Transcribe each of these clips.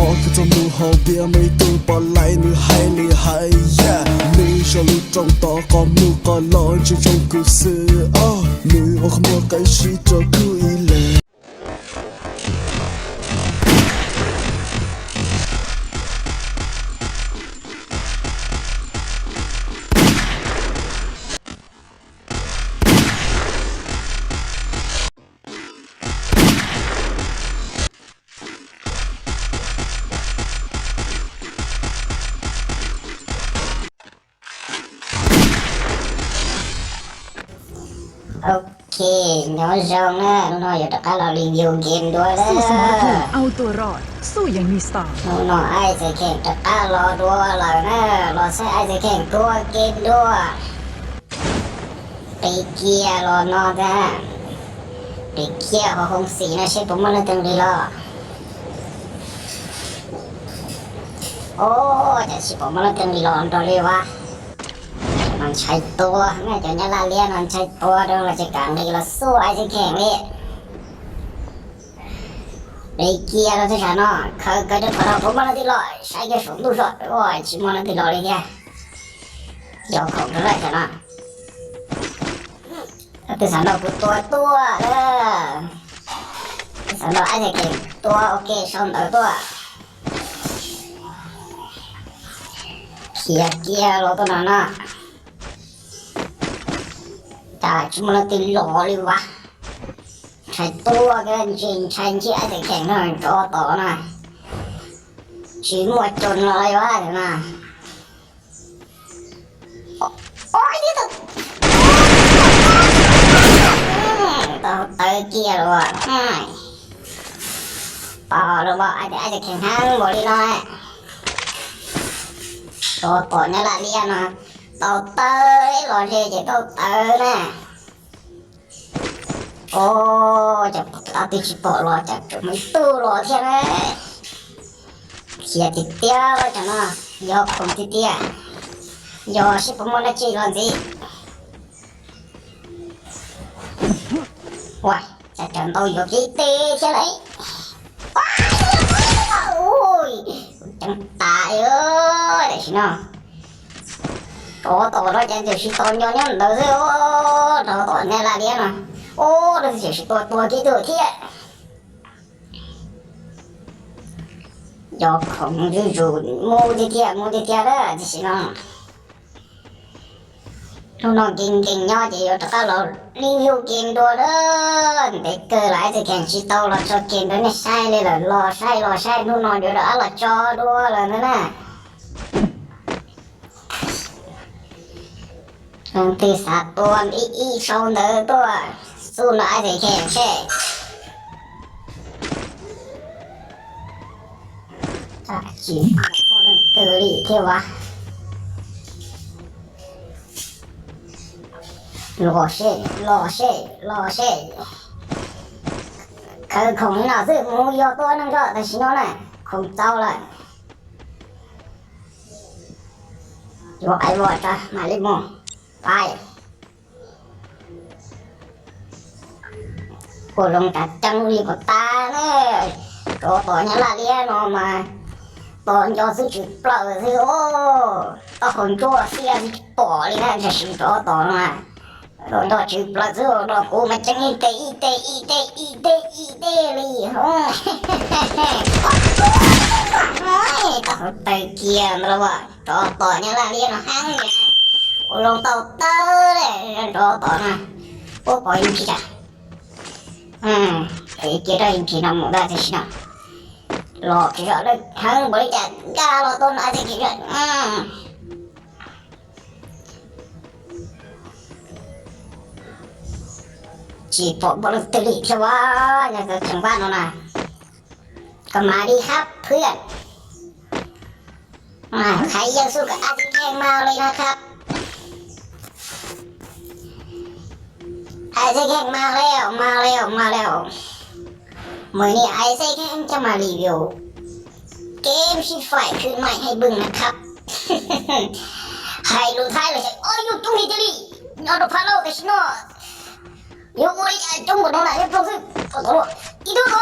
Pom kuv txog mus haus npias muaj ib tug poj laib nws hais li hais, yeah. Nws zoo lub rooj tod qhov muag qhov los ntsia zoo kuv xwb, oh. Nws ua qhov muag qeeb sib rau kuv ib leeg. Ok, nyob zoo na, hnub no yuav rov qab los review game dua na. Hnub no Ais Txais Kheem rov qab los dua lawm na, los saib Ais Txais Kheem tua game dua. Qiv kiag los no ntag, qiv kiag qhov hoob xim no seb puas muaj leej twg nqis los. Os, cas tsis pom muaj leej twg nqis los nrog li ua. Mas ntshai tua, cov nyab laj liab no ntshai tua rau los ces kam nqis los xub Ais Txais Kheem li. Qiv kiag rau txhua yam no, khaws kiag rau qhov no puas muaj leej twg los, saib kiag saum ntuj zog, ua tsis muaj leej twg los li thiab. Yog khoom rau lawm cov no. Twb xav nrog kuv tua tuaj, twb xav nrog Ais Txais Kheem tua, ok, sau ntawv tuaj. Khiav kiag los tuaj no na. Cas tsis muaj leej twg los li ua. Ntshai tuaj, ntshai ntsib Ais Txais Kheem no nrov tom na. Tsis muaj cov no li ua na. Tau tawv kiag los. Pom los Ais Txais Kheem heev npaum li no. Rov tom nyab laj liab no. Tau tawv los ze ces tau tawv na. Os, cas pom tab twb tsis pom los cas tseem muaj ib tug los thiab na. Khiav tiag tiag los cov no, yog khoom tiag tiag. Yog seb puas muaj dab tsi los ntxiv. Ua, cas cov ntau yuav kev teb thiab lauj. Ua, ceeb tas li tam sim no. Rov tom no cas txawm tsis tos nco nyob ntawd xwb, rov tom nyab laj liab no. Ua, txawm tsis tua tua kiag tug thiab. Yog khoom zuj zus, mus tiag tiag, mus tiag tiag tam sim no. Hnub no nkees nkees nyob ces yuav rov qab los review game dua na. Ntev kawg los Ais Txais Kheem tsis tau los tso game rau nej saib li lawm, los saib los saib, hnub no yuav rov qab los tso dua lawm ntag na. Leej twg xav tua ib ib sau ntawv tuaj xub no Ais Txais Kheem seb. Tsis muaj leej twg li thiab ua. Los seb, los seb, los seb. Khaws khoom li no xwb mus yog tua neeg zog tam sim no na, khoom txaus lawm. Yuav qaiv vos tso mam li mus. Pais. Kuj zoo tsa ceeb li puas tas ne. Rov tom nyab laj liab no mas tos nco xwb tsis plaws xwb os. Taub hau ntsuab xiab xwb tsis pom li na, tam sim rov tom no. Tos nco tsis plaws xwb, rau kuv mas ceeb ib teg ib teg ib teg ib teg ib teg li. Taub hau tawg kiag ntawd los rov tom nyab laj liab no heev li. Ua loo tau tawb rov tom na. Ua pom ib ntsis cas. Cia rau ib ntsis no mus tag tam sim no. Los tsis zom lawm heev npaum li cas nkag los tau no tsis zom. Tsis pom npaum leej twg li thiab ua, nyob tau tseem vaj no na. Kom mam li hab phwb. Hais yeej xub kom Ais Txais Kheem mas li no khab. Ais Txais Kheem mas li, mas li, mas li. Mus ni Ais Txais Kheem coj mas li view. Game Free Fire khwv maim hais bwj na khab. Hais lus Thaib los xyov, oj, yus coob li tiag li. Nyob rau phab laug tam sim no yuav ua li cas coob npaum no na, nyob rau xwb. Ib tug no,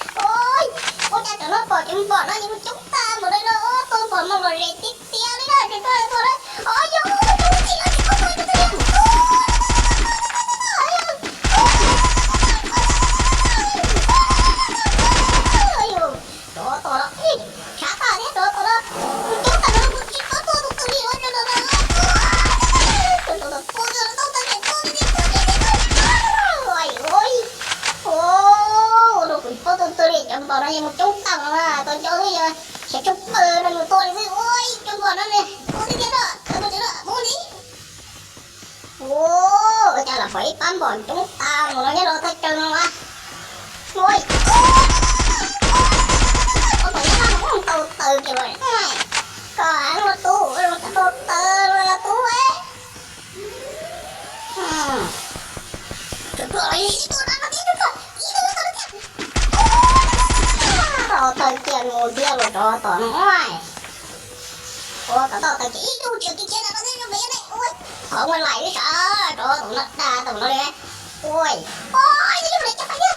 Mus coob tag no, tus ncau xwb yog xyov tshuav pawg no mus tua li xwb. Ua ib cov npua no ne, tua tiag tiag no, tua tiag no, mus li. Ua cas lam pom ib pab npua coob tag mus no nyob rau thaj chaw no a. Ua, ua, ua, ua, ua, ua, ua, ua, ua, tau taws kiag los. Koj heev los tub, tau taws los tub. Tau taws kiag mus thiab los rov tom no. Ua kom tau taws kiag ib tug tsis kiv khiav ntawm no thiab zoo pem ne. Ua, qhov muaj laim li sav, rov tom no dag tom no li. Ua, ua, ib tug li cov fais thiab.